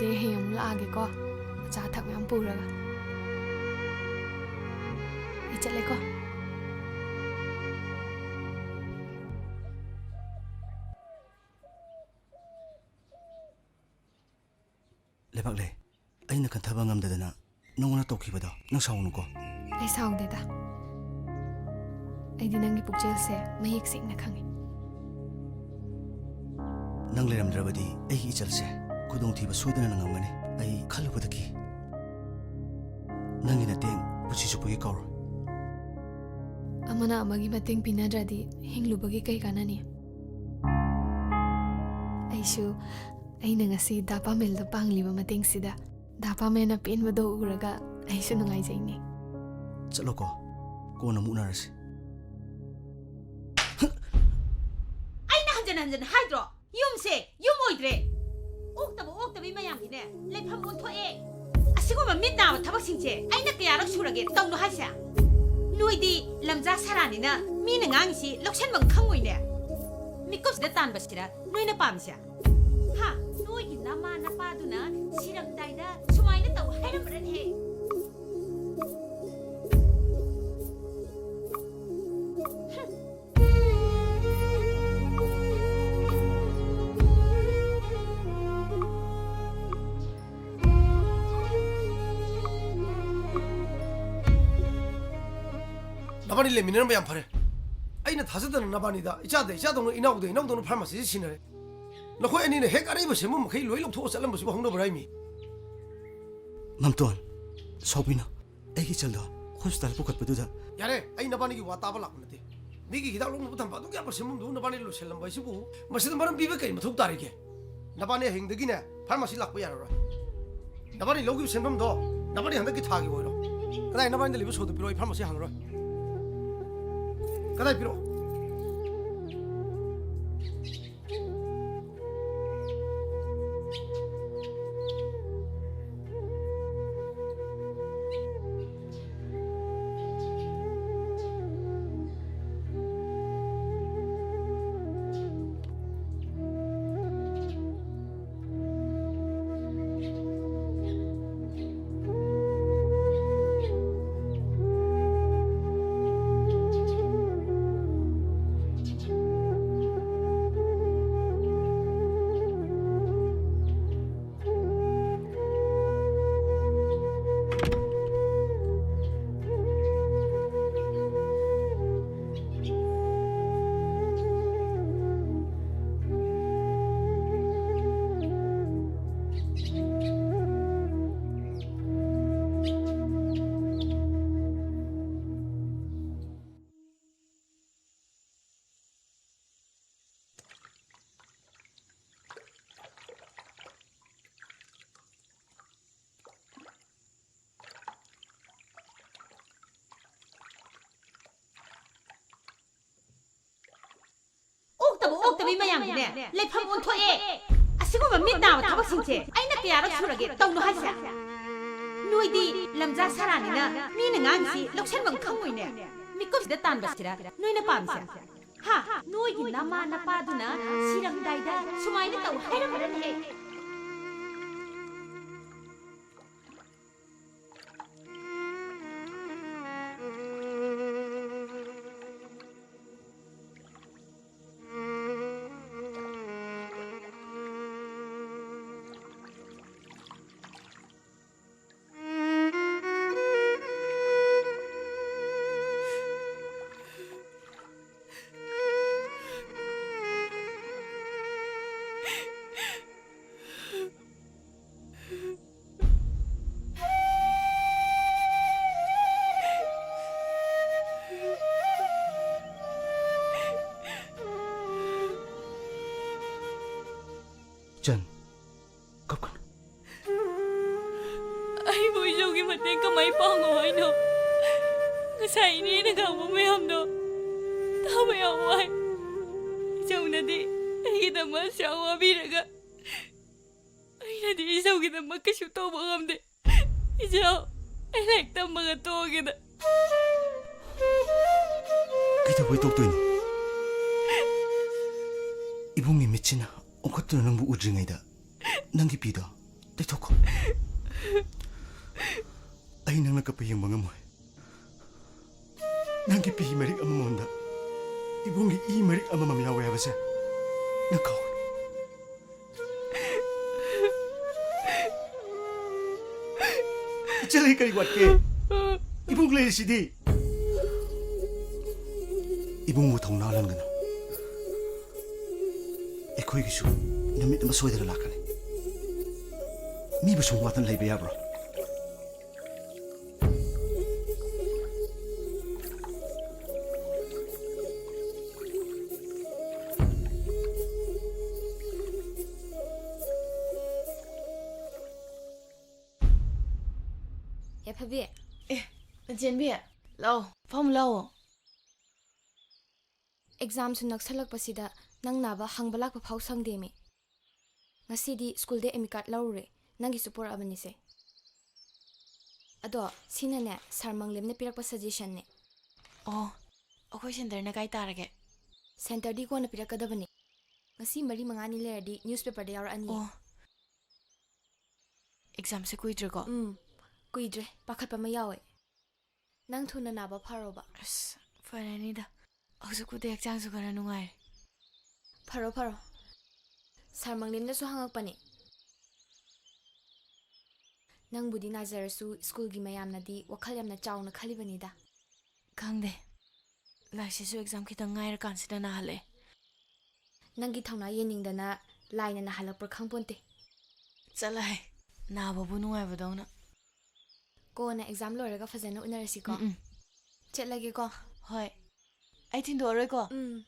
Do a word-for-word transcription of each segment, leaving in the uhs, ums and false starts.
ꯑꯩ ꯍꯌꯦꯡ ꯑꯃꯨꯛ ꯂꯥꯛꯑꯒꯦꯀꯣ, ꯑꯆꯥ ꯑꯊꯛ ꯃꯌꯥꯝ ꯄꯨꯔꯒ꯫ ꯑꯩ ꯆꯠꯂꯦꯀꯣ꯫ ꯂꯩꯕꯥꯛꯂꯩ, ꯑꯩꯅ ꯈꯟꯊꯕ ꯉꯝꯗꯗꯅ ꯅꯉꯣꯟꯗ ꯇꯧꯈꯤꯕꯗꯣ ꯅꯪ ꯁꯥꯎꯅꯨꯀꯣ꯫ ꯑꯩ ꯁꯥꯎꯗꯦꯗ꯫ ꯑꯩꯗꯤ ꯅꯪꯒꯤ ꯄꯨꯛꯆꯦꯜꯁꯦ ꯃꯌꯦꯛ ꯁꯦꯡꯅ ꯈꯪꯉꯤ꯫ ꯅꯪ ꯂꯩꯔꯝꯗ꯭ꯔꯕꯗꯤ ꯑꯩꯒꯤ ꯏꯆꯜꯁꯦ ꯈꯨꯗꯣꯡꯊꯤꯕ ꯁꯣꯏꯗꯅ ꯅꯪꯉꯝꯒꯅꯤ꯫ ꯑꯩ ꯈꯜꯂꯨꯕꯗꯒꯤ ꯅꯪꯒꯤ ꯅꯇꯦꯡ ꯄꯨꯟꯁꯤ ꯆꯨꯞꯄꯒꯤ ꯀꯧꯔꯣꯏ꯫ ꯑꯃꯅ ꯑꯃꯒꯤ ꯃꯇꯦꯡ ꯄꯤꯅꯗ꯭ꯔꯗꯤ ꯍꯤꯡꯂꯨꯕꯒꯤ ꯀꯩ ꯀꯥꯟꯅꯅꯤ? ꯑꯩꯁꯨ ꯑꯩꯅ ꯉꯁꯤ ꯗꯥ ꯄꯥꯃꯦꯜꯗ ꯄꯥꯡꯂꯤꯕ ꯃꯇꯦꯡꯁꯤꯗ ꯗꯥ ꯄꯥꯃꯦꯜꯅ ꯄꯦꯟꯕꯗꯣ ꯎꯔꯒ ꯑꯩꯁꯨ ꯅꯨꯡꯉꯥꯏꯖꯩꯅꯦ꯫ ꯆꯠꯂꯣꯀꯣ, ꯀꯣꯟꯅ ꯑꯃꯨꯛ ꯎꯅꯔꯁꯤ꯫ ꯑꯩꯅ ꯍꯟꯖꯟ ꯍꯟꯖꯟ ꯍꯥꯏꯗ꯭ꯔꯣ, ꯌꯨꯝꯁꯦ ꯌꯨꯝ ꯑꯣꯏꯗ꯭ꯔꯦ꯫ ꯑꯣꯛꯇꯕ ꯑꯣꯛꯇꯕꯤ ꯃꯌꯥꯝꯒꯤꯅꯦ ꯂꯩꯐꯝ ꯑꯣꯟꯊꯣꯛꯑꯦ꯫ ꯑꯁꯤꯒꯨꯝꯕ ꯃꯤꯠ ꯅꯥꯕ ꯊꯕꯛꯁꯤꯡꯁꯦ ꯑꯩꯅ ꯀꯌꯥꯔꯛ ꯁꯨꯔꯒꯦ ꯇꯧꯅꯨ ꯍꯥꯏꯁꯦ? ꯅꯣꯏꯗꯤ ꯂꯝꯖꯥ ꯁꯥꯔꯥꯅꯤꯅ ꯃꯤꯅ ꯉꯥꯡꯉꯤꯁꯤ ꯂꯧꯁꯟꯕꯝ ꯈꯪꯉꯣꯏꯅꯦ꯫ ꯃꯤꯀꯨꯞꯁꯤꯗ ꯇꯥꯟꯕꯁꯤꯔ ꯅꯣꯏꯅ ꯄꯥꯝꯃꯤꯁꯦ? ꯍꯥ? ꯅꯣꯏꯒꯤ ꯅꯃꯥ ꯅꯄꯥꯗꯨꯅ ꯁꯤꯔꯝꯗꯥꯏꯗ ꯁꯨꯃꯥꯏꯅ ꯇꯧ ꯍꯥꯏꯔꯝꯕ꯭ꯔꯅꯦꯍꯦ? ꯅꯕꯥꯅꯤ ꯂꯩꯃꯤꯟꯅꯔꯝꯕ ꯌꯥꯝ ꯐꯔꯦ꯫ ꯑꯩꯅ ꯊꯥꯖꯗꯅ ꯅꯕꯥꯅꯤꯗ ꯏꯆꯥꯗ ꯏꯆꯥꯗꯧꯅ, ꯏꯅꯥꯎꯗ ꯏꯅꯥꯎꯗꯧꯅ ꯐꯥꯔꯃꯥꯁꯤꯁꯦ ꯁꯤꯟꯅꯔꯦ꯫ ꯅꯈꯣꯏ ꯑꯅꯤꯅ ꯍꯦꯛ ꯑꯔꯩꯕ ꯁꯦꯝꯐꯝ ꯃꯈꯩ ꯂꯣꯏ ꯂꯧꯊꯣꯛꯑ ꯆꯠꯂꯝꯕꯁꯤꯕꯨ ꯍꯧꯅꯕ꯭ꯔꯥ ꯍꯥꯏꯃꯤ? ꯃꯝꯇꯣꯟ, ꯁꯥꯎꯕꯤꯅꯨ꯫ ꯑꯩꯒꯤ ꯏꯆꯜꯗꯣ ꯍꯣꯁꯄꯤꯇꯥꯜ ꯄꯨꯈꯠꯄꯗꯨꯗ꯫ ꯌꯥꯔꯦ, ꯑꯩ ꯅꯕꯥꯅꯤꯒꯤ ꯋꯥ ꯇꯥꯕ ꯂꯥꯛꯄ ꯅꯠꯇꯦ꯫ ꯃꯤꯒꯤ ꯍꯤꯗꯥꯛ ꯂꯧꯅꯕ ꯊꯝꯕ ꯑꯗꯨꯛ ꯌꯥꯝꯕ ꯁꯦꯝꯐꯝꯗꯨ ꯅꯕꯥꯅꯤ ꯂꯣꯏꯁꯤꯜꯂꯝꯕ ꯍꯥꯏꯁꯤꯕꯨ ꯃꯁꯤꯗ ꯃꯔꯝ ꯄꯤꯕ ꯀꯔꯤ ꯃꯊꯧ ꯇꯥꯔꯤꯒꯦ? ꯅꯕꯥꯅꯤ ꯍꯌꯦꯡꯗꯒꯤꯅꯦ ꯐꯥꯔꯃꯥꯁꯤ ꯂꯥꯛꯄ ꯌꯥꯔꯔꯣꯏ꯫ ꯅꯕꯥꯅꯤ ꯂꯧꯈꯤꯕ ꯁꯦꯟꯐꯝꯗꯣ ꯅꯕꯥꯅꯤ ꯍꯟꯗꯛꯀꯤ ꯊꯥꯒꯤ ꯑꯣꯏꯔꯣ꯫ ꯀꯗꯥꯏ ꯅꯕꯥꯅꯤꯗ ꯂꯩꯕ ꯁꯣꯗꯨ ꯄꯤꯔꯛꯑꯣ, ꯑꯩ ꯐꯥꯔꯃꯥꯁꯤ ꯍꯥꯡꯉꯔꯣꯏ꯫ ꯀꯗꯥꯏ ꯄꯤꯔꯛꯑꯣ? ꯊꯣꯛꯇꯕꯤ ꯃꯌꯥꯝꯒꯤꯅꯦ, ꯂꯩꯐꯝ ꯑꯣꯟꯊꯣꯛꯑꯦ꯫ ꯑꯁꯤꯒꯨꯝꯕ ꯃꯤꯠ ꯅꯥꯕ ꯊꯕꯛꯁꯤꯡꯁꯦ ꯑꯩꯅ ꯀꯌꯥꯔꯛ ꯁꯨꯔꯒꯦ ꯇꯧꯅꯣ ꯍꯥꯏꯁꯦ? ꯅꯣꯏꯗꯤ ꯂꯝꯖꯥ ꯁꯥꯔꯥꯅꯤꯅ ꯃꯤꯅ ꯉꯥꯡꯉꯤꯁꯤ ꯂꯧꯁꯟꯐꯝ ꯈꯪꯉꯣꯏꯅꯦ꯫ ꯃꯤꯀꯨꯞꯁꯤꯗ ꯇꯥꯟꯕꯁꯤꯔ ꯅꯣꯏꯅ ꯄꯥꯝꯃꯤꯁꯦ? ꯍꯥ? ꯅꯣꯏꯒꯤ ꯅꯃꯥ ꯅꯄꯥꯗꯨꯅ ꯁꯤꯔꯝꯗꯥꯏꯗ ꯁꯨꯃꯥꯏꯅ ꯇꯧ ꯍꯥꯏꯔꯝꯕ꯭ꯔꯅꯦꯍꯦ? ꯏꯆꯟ, ꯀꯞꯀꯅꯨ꯫ ꯑꯩꯕꯨ ꯏꯆꯧꯒꯤ ꯃꯇꯦꯡ ꯀꯃꯥꯏ ꯄꯥꯡꯉꯣ ꯍꯥꯏꯅꯣ? ꯉꯁꯥꯏ ꯏꯅꯦꯅ ꯉꯥꯡꯕ ꯃꯌꯥꯝꯗꯣ ꯇꯥꯕ ꯌꯥꯝ ꯋꯥꯏ꯫ ꯏꯆꯧꯅꯗꯤ ꯑꯩꯒꯤꯗꯃꯛ ꯑꯁꯨꯛ ꯌꯥꯝ ꯋꯥꯕꯤꯔꯒ ꯑꯩꯅꯗꯤ ꯏꯆꯧꯒꯤꯗꯃꯛ ꯀꯩꯁꯨ ꯇꯧꯕ ꯉꯝꯗꯦ꯫ ꯏꯆꯧ, ꯑꯩ ꯂꯥꯏꯔꯤꯛ ꯇꯝꯕꯒ ꯇꯣꯛꯑꯒꯦꯗ꯫ ꯀꯩꯗꯧꯕꯩ ꯇꯣꯛꯇꯣꯏꯅꯣ? ꯏꯕꯨꯡꯒꯤ ꯃꯤꯠꯁꯤꯅ ꯑꯣꯟꯈꯠꯇꯨꯅ ꯅꯪꯕꯨ ꯎꯗ꯭ꯔꯤꯉꯩꯗ ꯅꯪꯒꯤ ꯄꯤꯗꯣ ꯇꯩꯊꯣꯛꯈꯣ꯫ ꯑꯩ ꯅꯪꯅ ꯀꯞꯄ ꯌꯦꯡꯕ ꯉꯝꯃꯣꯏ꯫ ꯅꯪꯒꯤ ꯄꯤ ꯃꯔꯤꯛ ꯑꯃꯃꯝꯗ ꯏꯕꯨꯡꯒꯤ ꯏ ꯃꯔꯤꯛ ꯑꯃꯃꯝ ꯌꯥꯎꯋꯦ ꯍꯥꯏꯕꯁꯦ ꯅꯪ ꯀꯥꯎꯒꯅꯨ꯫ ꯏꯆꯜ, ꯑꯩ ꯀꯔꯤ ꯋꯥꯠꯀꯦ? ꯏꯕꯨꯡ ꯂꯩꯔꯤꯁꯤꯗꯤ꯫ ꯏꯕꯨꯡꯕꯨ ꯊꯧꯅꯥ ꯍꯜꯍꯟꯒꯅꯨ꯫ ꯑꯩꯈꯣꯏꯒꯤꯁꯨ ꯅꯨꯃꯤꯠ ꯑꯃ ꯁꯣꯏꯗꯅ ꯂꯥꯛꯀꯅꯤ꯫ ꯃꯤꯕꯨ ꯁꯨꯝ ꯋꯥꯗꯅ ꯂꯩꯕ ꯌꯥꯕ꯭ꯔꯣ? ꯌꯥꯏꯐꯕꯤ꯫ ꯑꯦ, ꯆꯦꯟꯕꯤ, ꯂꯥꯛꯑꯣ, ꯐꯝꯃꯨ ꯂꯥꯛꯑꯣ꯫ ꯑꯦꯛꯖꯥꯝꯁꯨ ꯅꯛꯁꯜꯂꯛꯄꯁꯤꯗ ꯅꯪ ꯅꯥꯕ ꯍꯪꯕ ꯂꯥꯛꯄ ꯐꯥꯎ ꯁꯪꯗꯦꯃꯤ꯫ ꯉꯁꯤꯗꯤ ꯁ꯭ꯀꯨꯜꯗ ꯑꯦꯃꯤ ꯀꯥꯔꯗ ꯂꯧꯔꯨꯔꯦ꯫ ꯅꯪꯒꯤꯁꯨ ꯄꯨꯔꯛꯑꯕꯅꯤꯁꯦ꯫ ꯑꯗꯣ ꯁꯤꯅꯅꯦ, ꯁꯥꯔ ꯃꯪꯂꯦꯝꯅ ꯄꯤꯔꯛꯄ ꯁꯖꯦꯁꯟꯅꯦ꯫ ꯑꯣ, ꯑꯩꯈꯣꯏ ꯁꯦꯟꯇꯔꯅ ꯀꯥꯏ ꯇꯥꯔꯒꯦ? ꯁꯦꯟꯇꯔꯗꯤ ꯀꯣꯟꯅ ꯄꯤꯔꯛꯀꯗꯕꯅꯤ꯫ ꯉꯁꯤ ꯃꯔꯤ ꯃꯉꯥꯅꯤ ꯂꯩꯔꯗꯤ ꯅ꯭ꯌꯨꯁꯄꯦꯄꯔꯗ ꯌꯥꯎꯔꯛꯑꯅꯤ꯫ ꯑꯣ, ꯑꯦꯛꯖꯥꯝꯁꯦ ꯀꯨꯏꯗ꯭ꯔꯦꯀꯣ? ꯎꯝ, ꯀꯨꯏꯗ꯭ꯔꯦ꯫ ꯄꯥꯈꯠꯄ ꯑꯃ ꯌꯥꯎꯋꯦ꯫ ꯅꯪ ꯊꯨꯅ ꯅꯥꯕ ꯐꯔꯣꯕ꯫ ꯑꯁ, ꯐꯔꯅꯤꯗ꯫ ꯍꯧꯖꯤꯛꯄꯨꯗꯤ ꯍꯛꯆꯥꯡꯁꯨ ꯈꯔ ꯅꯨꯡꯉꯥꯏꯔꯦ꯫ ꯐꯔꯣ, ꯐꯔꯣ꯫ ꯁꯥꯔ ꯃꯪꯂꯦꯝꯅꯁꯨ ꯍꯪꯉꯛꯄꯅꯦ꯫ ꯅꯪꯕꯨꯗꯤ ꯅꯥꯖꯔꯁꯨ ꯁ꯭ꯀꯨꯜꯒꯤ ꯃꯌꯥꯝꯅꯗꯤ ꯋꯥꯈꯜ ꯌꯥꯝꯅ ꯆꯥꯎꯅ ꯈꯜꯂꯤꯕꯅꯤꯗ꯫ ꯈꯪꯗꯦ꯫ ꯂꯥꯏꯁꯤꯁꯨ ꯑꯦꯛꯖꯥꯝ ꯈꯤꯇꯪ ꯉꯥꯏꯔꯀꯥꯟꯁꯤꯗ ꯅꯥꯍꯜꯂꯛꯑꯦ꯫ ꯅꯪꯒꯤ ꯊꯧꯅꯥ ꯌꯦꯡꯅꯤꯡꯗꯅ ꯂꯥꯏꯅ ꯅꯥꯍꯜꯂꯛꯄ꯭ꯔꯥ ꯈꯪꯄꯣꯟꯇꯦ꯫ ꯆꯠꯂꯍꯦ, ꯅꯥꯕꯕꯨ ꯅꯨꯡꯉꯥꯏꯕꯗꯧꯅ꯫ ꯀꯣꯟꯅ ꯑꯦꯛꯖꯥꯝ ꯂꯣꯏꯔꯒ ꯐꯖꯅ ꯎꯅꯔꯁꯤꯀꯣ꯫ ꯎꯝ, ꯎꯝ꯫ ꯆꯠꯂꯒꯦꯀꯣ꯫ ꯍꯣꯏ꯫ ꯑꯩ ꯊꯤꯟꯗꯣꯛꯑꯔꯣꯏꯀꯣ꯫ ꯎꯝ꯫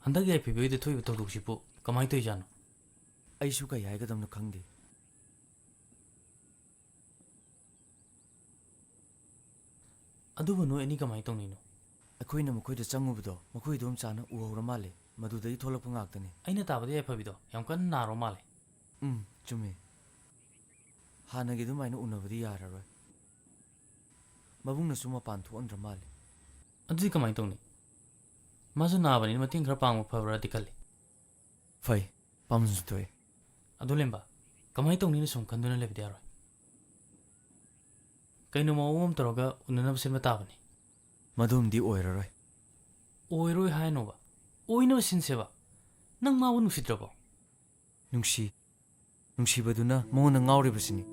ꯍꯟꯗꯛ ꯌꯥꯏꯐꯕꯤ ꯍꯣꯏꯗ ꯊꯣꯛꯏꯕ ꯊꯧꯗꯣꯛꯁꯤꯕꯨ ꯀꯃꯥꯏꯅ ꯇꯧꯔꯤꯖꯥꯠꯅꯣ? ꯑꯩꯁꯨ ꯀꯩ ꯍꯥꯏꯒꯗꯕꯅꯣ ꯈꯪꯗꯦ꯫ ꯑꯗꯨꯕꯨ ꯅꯣꯏ ꯑꯅꯤ ꯀꯃꯥꯏꯅ ꯇꯧꯅꯤꯅꯣ? ꯑꯩꯈꯣꯏꯅ ꯃꯈꯣꯏꯗ ꯆꯪꯉꯨꯕꯗꯣ, ꯃꯈꯣꯏ ꯏꯗꯣꯝꯆꯥꯅ ꯎꯍꯧꯔ ꯃꯥꯜꯂꯦ꯫ ꯃꯗꯨꯗꯒꯤ ꯊꯣꯛꯂꯛꯄ ꯉꯥꯛꯇꯅꯤ꯫ ꯑꯩꯅ ꯇꯥꯕꯗ ꯌꯥꯏꯐꯕꯤꯗꯣ ꯌꯥꯝ ꯀꯟꯅ ꯅꯥꯔꯣ ꯃꯥꯜꯂꯦ꯫ ꯎꯝ, ꯆꯨꯝꯃꯤ꯫ ꯍꯥꯟꯅꯒꯤ ꯑꯗꯨꯃꯥꯏꯅ ꯎꯅꯕꯗꯤ ꯌꯥꯔꯔꯣꯏ꯫ ꯃꯕꯨꯡꯅꯁꯨ ꯃꯄꯥꯟ ꯊꯣꯛꯍꯟꯗ꯭ꯔ ꯃꯥꯜꯂꯦ꯫ ꯑꯗꯨꯗꯤ ꯀꯃꯥꯏꯅ ꯇꯧꯅꯤ? ꯃꯥꯁꯨ ꯅꯥꯕꯅꯤꯅ ꯃꯇꯦꯡ ꯈꯔ ꯄꯥꯡꯕ ꯐꯕ꯭ꯔꯥꯗꯤ ꯈꯜꯂꯤ꯫ ꯐꯩ, ꯄꯥꯝꯁꯨ ꯊꯣꯛꯑꯦ꯫ ꯑꯗꯨ ꯂꯦꯝꯕ, ꯀꯃꯥꯏꯅ ꯇꯧꯅꯤꯅ ꯁꯨꯝ ꯈꯟꯗꯨꯅ ꯂꯩꯕꯗꯤ ꯌꯥꯔꯣꯏ꯫ ꯀꯩꯅꯣ ꯃꯑꯣꯡ ꯑꯃ ꯇꯧꯔꯒ ꯎꯅꯅꯕ ꯁꯤꯟꯕ ꯇꯥꯕꯅꯤ꯫ ꯃꯗꯨꯝꯗꯤ ꯑꯣꯏꯔꯔꯣꯏ꯫ ꯑꯣꯏꯔꯣꯏ ꯍꯥꯏꯅꯣꯕ? ꯑꯣꯏꯅꯕ ꯁꯤꯟꯁꯦꯕ꯫ ꯅꯪ ꯃꯥꯕꯨ ꯅꯨꯡꯁꯤꯗ꯭ꯔꯕꯣ? ꯅꯨꯡꯁꯤ꯫ ꯅꯨꯡꯁꯤꯕꯗꯨꯅ ꯃꯉꯣꯟꯗ ꯉꯥꯎꯔꯤꯕꯁꯤꯅꯤ꯫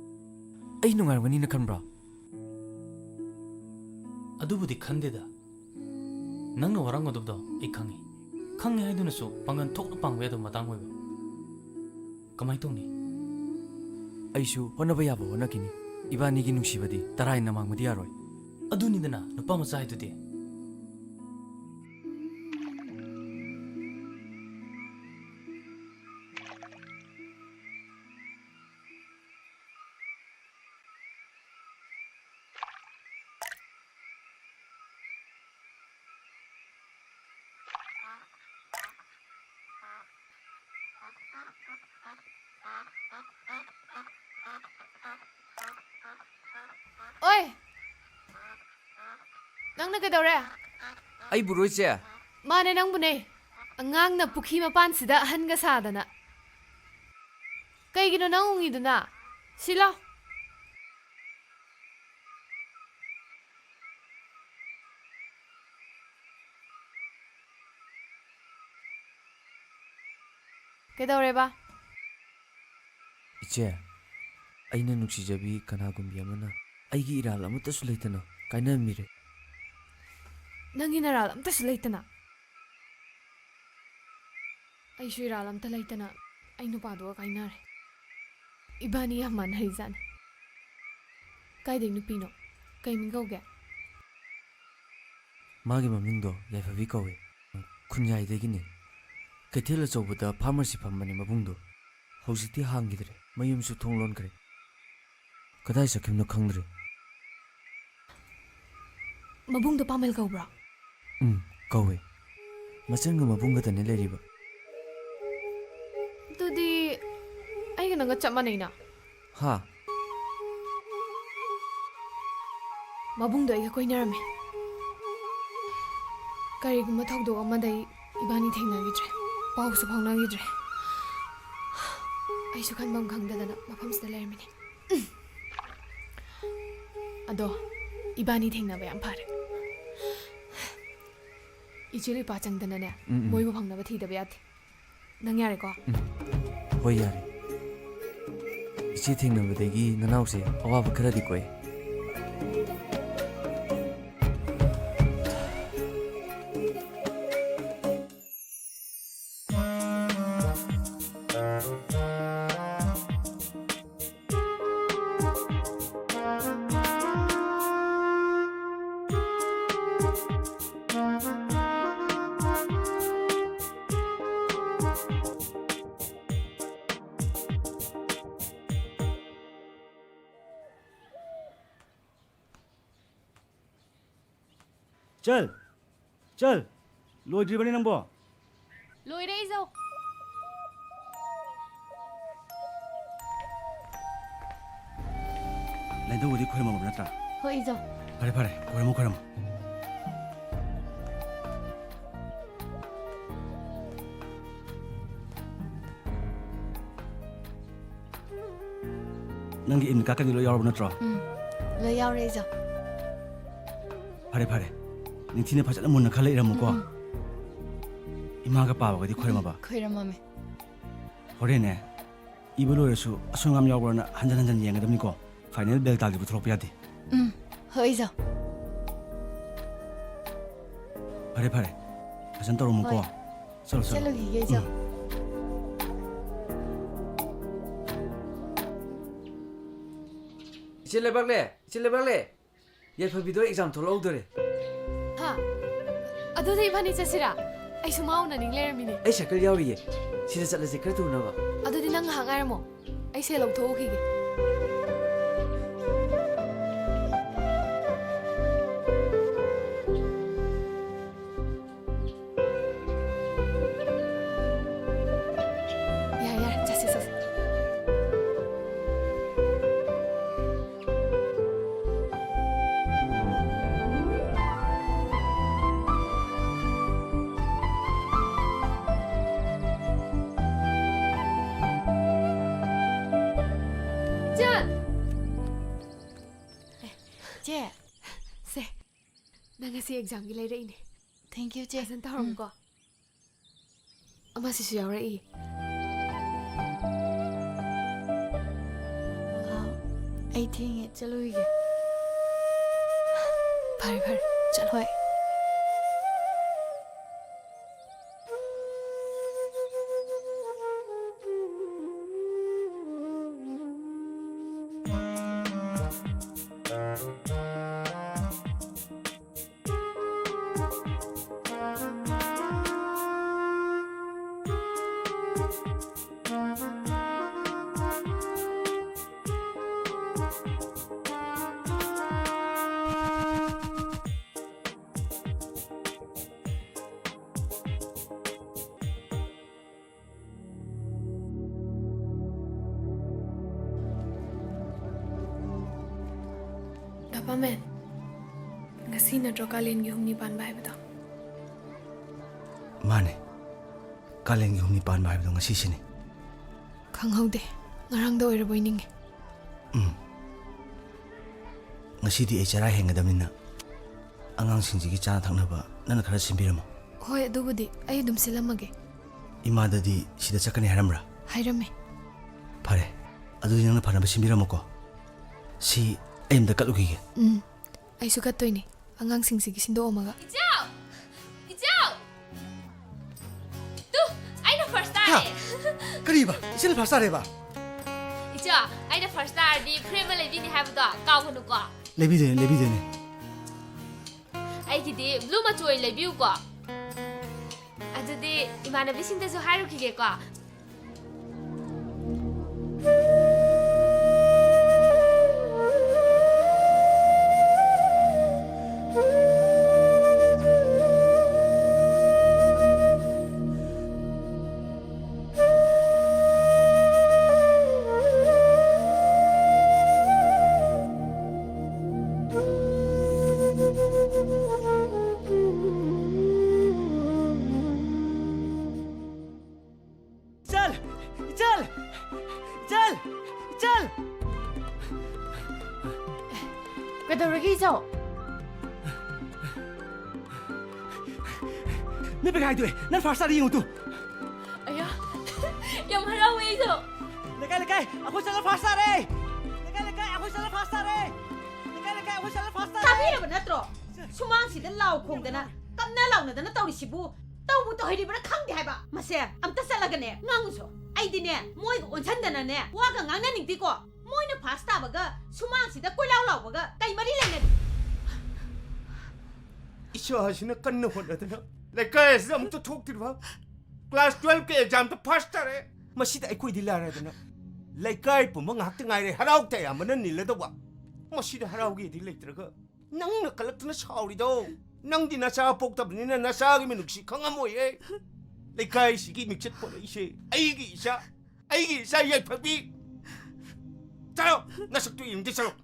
ꯑꯩ ꯅꯨꯡꯉꯥꯏꯔꯝꯒꯅꯤꯅ ꯈꯟꯕ꯭ꯔꯥ? ꯑꯗꯨꯕꯨꯗꯤ ꯈꯟꯗꯦꯗ꯫ ꯅꯪꯅ ꯋꯥꯔꯝꯒꯗꯕꯗꯣ ꯑꯩ ꯈꯪꯉꯤ꯫ ꯈꯪꯉꯦ ꯍꯥꯏꯗꯨꯅꯁꯨ ꯄꯥꯡꯒꯜ ꯊꯣꯛꯅ ꯄꯥꯡꯕ ꯌꯥꯗꯕ ꯃꯇꯥꯡ ꯑꯣꯏꯕ꯫ ꯀꯃꯥꯏ ꯇꯧꯅꯤ? ꯑꯩꯁꯨ ꯍꯣꯠꯅꯕ ꯌꯥꯕ ꯍꯣꯠꯅꯈꯤꯅꯤ꯫ ꯏꯕꯥꯅꯤꯒꯤ ꯅꯨꯡꯁꯤꯕꯗꯤ ꯇꯔꯥꯏꯅ ꯃꯥꯡꯕꯗꯤ ꯌꯥꯔꯣꯏ꯫ ꯑꯗꯨꯅꯤꯗꯅ ꯅꯨꯄꯥ ꯃꯆꯥ ꯍꯥꯏꯗꯨꯗꯤ꯫ ꯑꯣꯏ! ꯅꯪꯅ ꯀꯩꯗꯧꯔꯦ? ꯑꯩꯕꯨꯔꯣ, ꯏꯆꯦ? ꯃꯥꯅꯦ, ꯅꯪꯕꯨꯅꯦ꯫ ꯑꯉꯥꯡꯅ ꯄꯨꯈ꯭ꯔꯤ ꯃꯄꯥꯟꯁꯤꯗ ꯑꯍꯟꯒ ꯁꯥꯗꯅ꯫ ꯀꯩꯒꯤꯅꯣ ꯅꯪ ꯎꯪꯉꯤꯗꯨꯅ? ꯁꯤ ꯂꯥꯎ꯫ ꯀꯩꯗꯧꯔꯦꯕ? ꯏꯆꯦ, ꯑꯩꯅ ꯅꯨꯡꯁꯤꯖꯕꯤ ꯀꯅꯥꯒꯨꯝꯕꯤ ꯑꯃꯅ ꯑꯩꯒꯤ ꯏꯔꯥꯜ ꯑꯃꯠꯇꯁꯨ ꯂꯩꯇꯅ ꯀꯥꯏꯅꯔꯝꯃꯤꯔꯦ꯫ ꯅꯪꯒꯤ ꯅꯔꯥꯜ ꯑꯝꯇꯁꯨ ꯂꯩꯇꯅ? ꯑꯩꯁꯨ ꯏꯔꯥꯜ ꯑꯝꯇ ꯂꯩꯇꯅ ꯑꯩ ꯅꯨꯄꯥꯗꯨꯒ ꯀꯥꯏꯅꯔꯦ꯫ ꯏꯕꯥꯅꯤ ꯌꯥꯝ ꯃꯥꯟꯅꯔꯤꯖꯥꯠꯅꯤ꯫ ꯀꯥꯏꯗꯩ ꯅꯨꯄꯤꯅꯣ? ꯀꯩ ꯃꯤꯡ ꯀꯧꯒꯦ? ꯃꯥꯒꯤ ꯃꯃꯤꯡꯗꯣ ꯌꯥꯏꯐꯕꯤ ꯀꯧꯏ꯫ ꯈꯨꯟꯌꯥꯏꯗꯒꯤꯅꯤ꯫ ꯀꯩꯊꯦꯜ ꯑꯆꯧꯕꯗ ꯐꯥꯔꯃꯥꯁꯤ ꯐꯝꯕꯅꯤ ꯃꯕꯨꯡꯗꯣ꯫ ꯍꯧꯖꯤꯛꯇꯤ ꯍꯥꯡꯈꯤꯗ꯭ꯔꯦ, ꯃꯌꯨꯝꯁꯨ ꯊꯣꯡ ꯂꯣꯟꯈ꯭ꯔꯦ꯫ ꯀꯗꯥꯏ ꯆꯠꯈꯤꯕꯅꯣ ꯈꯪꯗ꯭ꯔꯦ꯫ ꯃꯕꯨꯡꯗꯣ ꯄꯥꯃꯦꯜ ꯀꯧꯕ꯭ꯔꯥ? ꯎꯝ, ꯀꯧꯋꯦ꯫ ꯃꯆꯟꯒ ꯃꯕꯨꯡꯒꯗꯅꯦ ꯂꯩꯔꯤꯕ꯫ ꯑꯗꯨꯗꯤ ꯑꯩꯒ ꯅꯪꯒ ꯆꯞ ꯃꯥꯟꯅꯩꯅ꯫ ꯍꯥ? ꯃꯕꯨꯡꯗꯣ ꯑꯩꯒ ꯀꯣꯏꯅꯔꯝꯃꯦ꯫ ꯀꯔꯤꯒꯨꯝꯕ ꯊꯧꯗꯣꯛ ꯑꯃꯗ ꯑꯩ ꯏꯕꯥꯅꯤ ꯊꯦꯡꯅꯈꯤꯗ꯭ꯔꯦ, ꯄꯥꯎꯁꯨ ꯐꯥꯎꯅꯈꯤꯗ꯭ꯔꯦ꯫ ꯑꯩꯁꯨ ꯈꯟꯐꯝ ꯈꯪꯗꯗꯅ ꯃꯐꯝꯁꯤꯗ ꯂꯩꯔꯝꯃꯤꯅꯦ꯫ ꯑꯗꯣ ꯏꯕꯥꯅꯤ ꯊꯦꯡꯅꯕ ꯌꯥꯝ ꯐꯔꯦ꯫ ꯏꯆꯦ ꯂꯨꯄꯥ ꯆꯪꯗꯅꯅꯦ, ꯎꯝ, ꯎꯝ꯫ ꯃꯣꯏꯕꯨ ꯐꯪꯅꯕ ꯊꯤꯗꯕ ꯌꯥꯗꯦ꯫ ꯅꯪ ꯌꯥꯔꯦꯀꯣ? ꯎꯝ꯫ ꯍꯣꯏ, ꯌꯥꯔꯦ꯫ ꯏꯆꯦ ꯊꯦꯡꯅꯕꯗꯒꯤ ꯅꯅꯥꯎꯁꯦ ꯑꯋꯥꯕ ꯈꯔꯗꯤ ꯀꯣꯛꯑꯦ꯫ ꯆꯜ, ꯆꯜ, ꯂꯣꯏꯗ꯭ꯔꯤꯕꯅꯤ ꯅꯪꯕꯣ? ꯂꯣꯏꯔꯦ, ꯏꯖꯧ꯫ ꯂꯥꯏꯅꯤꯡꯊꯧꯕꯨꯗꯤ ꯈꯣꯏꯔꯝꯃꯕ ꯅꯠꯇ꯭ꯔꯥ? ꯍꯣꯏ, ꯏꯖꯧ꯫ ꯐꯔꯦ, ꯐꯔꯦ, ꯈꯣꯏꯔꯝꯃꯣ, ꯈꯣꯏꯔꯝꯃꯣ꯫ ꯅꯪꯒꯤ admit cardꯀꯗꯤ ꯂꯣꯏ ꯌꯥꯎꯔꯕ ꯅꯠꯇ꯭ꯔꯣ? ꯎꯝ, ꯂꯣꯏ ꯌꯥꯎꯔꯦ, ꯏꯖꯧ꯫ ꯐꯔꯦ, ꯐꯔꯦ꯫ ꯅꯤꯡꯊꯤꯅ ꯐꯖꯅ ꯃꯨꯟꯅ ꯈꯜꯂ ꯏꯔꯝꯃꯨꯀꯣ꯫ ꯎꯝ, ꯎꯝ꯫ ꯏꯃꯥꯒ ꯄꯥꯕꯒꯗꯤ ꯈꯣꯏꯔꯝꯃꯕ? ꯈꯣꯏꯔꯝꯃꯝꯃꯦ꯫ ꯍꯣꯔꯦꯟꯅꯦ, ꯏꯕ ꯂꯣꯏꯔꯁꯨ ꯑꯁꯣꯏ ꯑꯉꯥꯝ ꯌꯥꯎꯕ꯭ꯔꯅ ꯍꯟꯖꯟ ꯍꯟꯖꯟ ꯌꯦꯡꯒꯗꯕꯅꯤꯀꯣ꯫ Final bell ꯇꯥꯗ꯭ꯔꯤꯕ ꯊꯣꯛꯂꯛꯄ ꯌꯥꯗꯦ꯫ ꯎꯝ, ꯍꯣꯏ, ꯏꯖꯧ꯫ ꯐꯔꯦ, ꯐꯔꯦ꯫ ꯐꯖꯅ ꯇꯧꯔꯝꯃꯨꯀꯣ꯫ ꯍꯣꯏ꯫ ꯆꯠꯂꯣ, ꯆꯠꯂꯣ꯫ ꯆꯠꯂꯨꯈꯤꯒꯦ, ꯏꯖꯧ꯫ ꯎꯝ꯫ ꯏꯆꯦ ꯂꯩꯕꯥꯛꯂꯦ, ꯏꯆꯦ ꯂꯩꯕꯥꯛꯂꯦ꯫ ꯌꯥꯏꯐꯕꯤꯗꯣ exam ꯊꯣꯛꯂꯛꯍꯧꯗꯣꯔꯦ꯫ ꯍꯥ? ꯑꯗꯨꯗꯤ ꯏꯕꯥꯅꯤ ꯆꯠꯁꯤꯔꯥ? ꯑꯩꯁꯨ ꯃꯥ ꯎꯅꯅꯤꯡ ꯂꯩꯔꯝꯃꯤꯅꯦ꯫ ꯑꯩ ꯁꯥꯏꯀꯜ ꯌꯥꯎꯔꯤꯌꯦ꯫ ꯁꯤꯗ ꯆꯠꯂꯁꯦ, ꯈꯔ ꯊꯨꯅꯕ꯫ ꯑꯗꯨꯗꯤ ꯅꯪ ꯉꯥꯏꯍꯥꯛ ꯉꯥꯏꯔꯝꯃꯣ꯫ ꯑꯩ ꯁꯦ ꯂꯧꯊꯣꯛꯎꯈꯤꯒꯦ꯫ ꯌꯥꯔꯦ, ꯌꯥꯔꯦ, ꯆꯠꯁꯦ, ꯆꯠꯁꯦ꯫ ꯏꯆꯥꯟ! ꯑꯦ, ꯆꯦ꯫ ꯁꯦ, ꯅꯪ ꯉꯁꯤ ꯑꯦꯛꯖꯥꯝꯒꯤ ꯂꯩꯔꯛꯏꯅꯦ꯫ Thank you, ꯆꯦ꯫ ꯐꯖꯅ ꯇꯧꯔꯝꯃꯨꯀꯣ꯫ ꯎꯝ꯫ ꯑꯃꯁꯤꯁꯨ ꯌꯥꯎꯔꯛꯏ꯫ ꯑꯥ, ꯑꯩ ꯊꯦꯡꯉꯦ, ꯆꯠꯂꯨꯈꯤꯒꯦ꯫ ꯐꯔꯦ, ꯐꯔꯦ, ꯆꯠꯂꯣ꯫ ꯍꯣꯏ꯫ ꯗꯄꯥꯃꯦꯟ, ꯉꯁꯤ ꯅꯠꯇ꯭ꯔꯣ ꯀꯥꯂꯦꯟꯒꯤ ꯍꯨꯝꯅꯤ ꯄꯥꯟꯕ ꯍꯥꯏꯕꯗꯣ? ꯃꯥꯅꯦ, ꯀꯥꯂꯦꯟꯒꯤ ꯍꯨꯝꯅꯤ ꯄꯥꯟꯕ ꯍꯥꯏꯕꯗꯣ ꯉꯁꯤꯁꯤꯅꯤ꯫ ꯈꯪꯍꯧꯗꯦ, ꯉꯔꯥꯡꯗ ꯑꯣꯏꯔꯕꯣꯏ ꯅꯤꯡꯉꯦ꯫ ꯎꯝ꯫ ꯉꯁꯤꯗꯤ ꯑꯩ ꯆꯔꯥ ꯍꯦꯟꯒꯗꯕꯅꯤꯅ ꯑꯉꯥꯡꯁꯤꯡꯁꯤꯒꯤ ꯆꯥꯅ ꯊꯛꯅꯕ ꯅꯪꯅ ꯈꯔ ꯁꯤꯟꯕꯤꯔꯝꯃꯣ꯫ ꯍꯣꯏ, ꯑꯗꯨꯕꯨꯗꯤ ꯑꯩ ꯑꯗꯨꯝ ꯁꯤꯜꯂꯝꯃꯒꯦ꯫ ꯏꯃꯥꯗꯗꯤ ꯁꯤꯗ ꯆꯠꯀꯅꯤ ꯍꯥꯏꯔꯝꯕ꯭ꯔꯥ? ꯍꯥꯏꯔꯝꯃꯦ꯫ ꯐꯔꯦ, ꯑꯗꯨꯗꯤ ꯅꯪꯅ ꯐꯅꯕ ꯁꯤꯟꯕꯤꯔꯝꯃꯣꯀꯣ꯫ ꯁꯤ ꯑꯩ ꯑꯝꯇ ꯀꯠꯂꯨꯈꯤꯒꯦ꯫ ꯎꯝ, ꯑꯩꯁꯨ ꯀꯠꯇꯣꯏꯅꯦ, ꯑꯉꯥꯡꯁꯤꯡꯁꯤꯒꯤ ꯁꯤꯟꯗꯣꯛꯑꯝꯃꯒ꯫ ꯏꯆꯥꯎ! ꯏꯆꯥꯎ! ꯇꯨ, ꯑꯩꯅ ꯐꯥꯔꯁ ꯍꯥ? ꯇꯥꯔꯦ꯫ ꯀꯔꯤꯕ? ꯏꯆꯦꯅ ꯐꯥꯔꯁ ꯇꯥꯔꯦꯕ? ꯏꯆꯥꯎ, ꯑꯩꯅ ꯐꯥꯔꯁ ꯇꯥꯔꯗꯤ ꯐ꯭ꯔꯤ ꯑꯃ ꯂꯩꯕꯤꯅꯤ ꯍꯥꯏꯕꯗꯣ ꯀꯥꯎꯒꯅꯨꯀꯣ꯫ ꯂꯩꯕꯤꯗꯣꯏꯅꯦ, ꯂꯩꯕꯤꯗꯣꯏꯅꯦ꯫ ꯑꯩꯒꯤꯗꯤ ꯕ꯭ꯂꯨ ꯃꯆꯨ ꯑꯣꯏꯅ ꯂꯩꯕꯤꯌꯨꯀꯣ꯫ ꯑꯗꯨꯗꯤ ꯏꯃꯥꯟꯅꯕꯤꯁꯤꯡꯗꯁꯨ ꯍꯥꯏꯔꯨꯈꯤꯒꯦꯀꯣ꯫ ꯏꯆꯜ! ꯏꯆꯜ! ꯏꯆꯜ! ꯏꯆꯜ! ꯀꯩꯗꯧꯔꯒꯦ, ꯏꯆꯧ? ꯅꯨꯄꯤ ꯍꯥꯏꯗꯣꯛꯑꯦ, ꯅꯪ ꯐꯥꯔꯁ ꯇꯥꯔꯦ ꯌꯦꯡꯉꯨ ꯇꯨ꯫ ꯑꯌꯥ, ꯌꯥꯝ ꯍꯔꯥꯎꯋꯦ ꯑꯩꯁꯨ꯫ ꯂꯩꯀꯥꯏ, ꯂꯩꯀꯥꯏ, ꯑꯩꯈꯣꯏ ꯆꯠꯂ ꯐꯥꯔꯁ ꯇꯥꯔꯦ꯫ ꯂꯩꯀꯥꯏ, ꯂꯩꯀꯥꯏ, ꯑꯩꯈꯣꯏ ꯆꯠꯂ ꯐꯥꯔꯁ ꯇꯥꯔꯦ꯫ ꯂꯩꯀꯥꯏ, ꯂꯩꯀꯥꯏ, ꯑꯩꯈꯣꯏ ꯆꯠꯂ ꯐꯥꯔꯁ ꯇꯥꯔꯦ꯫ ꯇꯥꯕꯤꯔꯕ ꯅꯠꯇ꯭ꯔꯣ? ꯁꯨꯃꯥꯡꯁꯤꯗ ꯂꯥꯎ ꯈꯣꯡꯗꯅ, ꯀꯞꯅ ꯂꯥꯎꯅꯗꯅ ꯇꯧꯔꯤꯁꯤꯕꯨ ꯇꯧꯕꯨ ꯇꯧꯍꯩꯔꯤꯕ꯭ꯔꯥ ꯈꯪꯗꯦ ꯍꯥꯏꯕ꯫ ꯃꯁꯦ ꯑꯝꯇ ꯆꯠꯂꯒꯅꯦ ꯉꯥꯡꯉꯨꯁꯣ꯫ ꯑꯩꯗꯤꯅꯦ ꯃꯣꯏꯒ ꯑꯣꯟꯁꯟꯗꯅꯅꯦ ꯋꯥꯒ ꯉꯥꯡꯅꯅꯤꯡꯗꯦꯀꯣ꯫ ꯃꯣꯏꯅ ꯐꯥꯔꯁ ꯇꯥꯕꯒ ꯁꯨꯃꯥꯡꯁꯤꯗ ꯀꯣꯏꯂꯥꯎ ꯂꯥꯎꯕꯒ ꯀꯩ ꯃꯔꯤ ꯂꯩꯅꯒꯦ? ꯏꯆꯥꯁꯤꯅ ꯀꯟꯅ ꯍꯣꯠꯅꯗꯅ ꯂꯩꯀꯥꯏ ꯑꯁꯤꯗ ꯑꯃꯨꯛꯇ ꯊꯣꯛꯇ꯭ꯔꯤꯕ, ꯀ꯭ꯂꯥꯁ ꯇꯨꯌꯦꯜꯐꯀꯤ ꯑꯦꯛꯖꯥꯝꯗ ꯐꯥꯔꯁ ꯇꯥꯔꯦ꯫ ꯃꯁꯤꯗ ꯑꯩꯈꯣꯏꯗꯤ ꯂꯥꯏꯔꯗꯅ ꯂꯩꯀꯥꯏ ꯄꯨꯝꯕ ꯉꯥꯏꯍꯥꯛꯇ ꯉꯥꯏꯔꯦ ꯍꯔꯥꯎ ꯇꯌꯥꯝꯕꯅ ꯅꯤꯜꯂꯗꯧꯕ꯫ ꯃꯁꯤꯗ ꯍꯔꯥꯎꯒꯦꯗꯤ ꯂꯩꯇ꯭ꯔꯒ ꯅꯪꯅ ꯀꯜꯂꯛꯇꯅ ꯁꯥꯎꯔꯤꯗꯣ꯫ ꯅꯪꯗꯤ ꯅꯆꯥ ꯄꯣꯛꯇꯕꯅꯤꯅ ꯅꯆꯥꯒꯤ ꯃꯤꯅꯨꯡꯁꯤ ꯈꯪꯉꯝꯃꯣꯏꯌꯦ꯫ ꯂꯩꯀꯥꯏꯁꯤꯒꯤ ꯃꯤꯡꯆꯠ ꯄꯣꯔꯛꯏꯁꯦ ꯑꯩꯒꯤ ꯏꯆꯥ, ꯑꯩꯒꯤ ꯏꯆꯥ ꯌꯥꯏꯐꯕꯤ꯫ ꯆꯠꯂꯣ, ꯅꯁꯛꯇꯨ ꯌꯦꯡꯗꯦ, ꯆꯠꯂꯣ꯫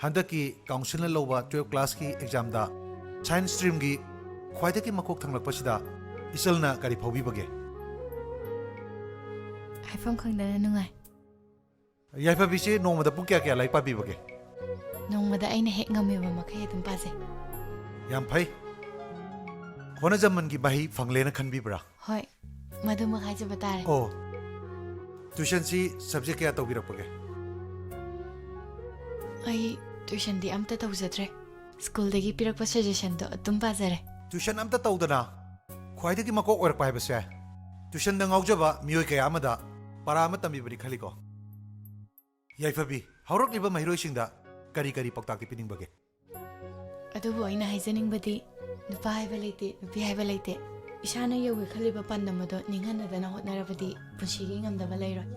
ꯍꯟꯗꯛꯀꯤ ꯀꯥꯎꯟꯁꯤꯜꯅ ꯂꯧꯕ ꯇꯨꯌꯦꯜꯐ ꯀ꯭ꯂꯥꯁꯀꯤ ꯑꯦꯛꯖꯥꯝꯗ ꯁꯥꯏꯟꯁ ꯁ꯭ꯇ꯭ꯔꯤꯝꯒꯤ ꯈ꯭ꯋꯥꯏꯗꯒꯤ ꯃꯀꯣꯛ ꯊꯪꯂꯛꯄꯁꯤꯗ ꯏꯆꯜꯅ ꯀꯔꯤ ꯐꯥꯎꯕꯤꯕꯒꯦ? ꯍꯥꯏꯐꯝ ꯈꯪꯗꯅ ꯅꯨꯡꯉꯥꯏ꯫ ꯌꯥꯏꯐꯕꯤꯁꯤ ꯅꯣꯡꯃꯗ ꯄꯨꯡ ꯀꯌꯥ ꯀꯌꯥ ꯂꯥꯏꯔꯤꯛ ꯄꯥꯕꯤꯕꯒꯦ? ꯅꯣꯡꯃꯗ ꯑꯩꯅ ꯍꯦꯛ ꯉꯝꯃꯤꯕ ꯃꯈꯩ ꯑꯗꯨꯝ ꯄꯥꯖꯩ꯫ ꯌꯥꯝ ꯐꯩ꯫ ꯍꯣꯠꯅꯖꯃꯟꯒꯤ ꯃꯍꯩ ꯐꯪꯂꯦꯅ ꯈꯟꯕꯤꯕ꯭ꯔꯥ? ꯍꯣꯏ, ꯃꯗꯨꯃꯛ ꯍꯥꯏꯖꯕ ꯇꯥꯔꯦ꯫ ꯑꯣ, ꯇ꯭ꯌꯨꯁꯟꯁꯤ ꯁꯕꯖꯦꯛ ꯀꯌꯥ ꯇꯧꯕꯤꯔꯛꯄꯒꯦ? ꯑꯩ ꯇ꯭ꯌꯨꯁꯟꯗꯤ ꯑꯝꯇ ꯇꯧꯖꯗ꯭ꯔꯦ꯫ ꯁ꯭ꯀꯨꯜꯗꯒꯤ ꯄꯤꯔꯛꯄ ꯁꯖꯦꯁꯟꯗꯣ ꯑꯗꯨꯝ ꯄꯥꯖꯔꯦ꯫ ꯇ꯭ꯌꯨꯁꯟ ꯑꯝꯇ ꯇꯧꯗꯅ ꯈ꯭ꯋꯥꯏꯗꯒꯤ ꯃꯀꯣꯛ ꯑꯣꯏꯔꯛꯄ ꯍꯥꯏꯕꯁꯦ ꯇ꯭ꯌꯨꯁꯟꯗ ꯉꯥꯎꯖꯕ ꯃꯤꯑꯣꯏ ꯀꯌꯥ ꯑꯃꯗ ꯄꯔꯥ ꯑꯃ ꯇꯝꯕꯤꯕꯅꯤ ꯈꯜꯂꯤꯀꯣ꯫ ꯌꯥꯏꯐꯕꯤ, ꯍꯧꯔꯛꯂꯤꯕ ꯃꯍꯩꯔꯣꯏꯁꯤꯡꯗ ꯀꯔꯤ ꯀꯔꯤ ꯄꯥꯎꯇꯥꯛꯇꯤ ꯄꯤꯅꯤꯡꯕꯒꯦ? ꯑꯗꯨꯕꯨ ꯑꯩꯅ ꯍꯥꯏꯖꯅꯤꯡꯕꯗꯤ, ꯅꯨꯄꯥ ꯍꯥꯏꯕ ꯂꯩꯇꯦ, ꯅꯨꯄꯤ ꯍꯥꯏꯕ ꯂꯩꯇꯦ꯫ ꯏꯁꯥꯅ ꯌꯧꯒꯦ ꯈꯜꯂꯤꯕ ꯄꯥꯟꯗꯝ ꯑꯗꯣ ꯅꯤꯡꯍꯟꯅꯗꯅ ꯍꯣꯠꯅꯔꯕꯗꯤ ꯄꯨꯟꯁꯤꯒꯤ ꯉꯝꯗꯕ ꯂꯩꯔꯣꯏ꯫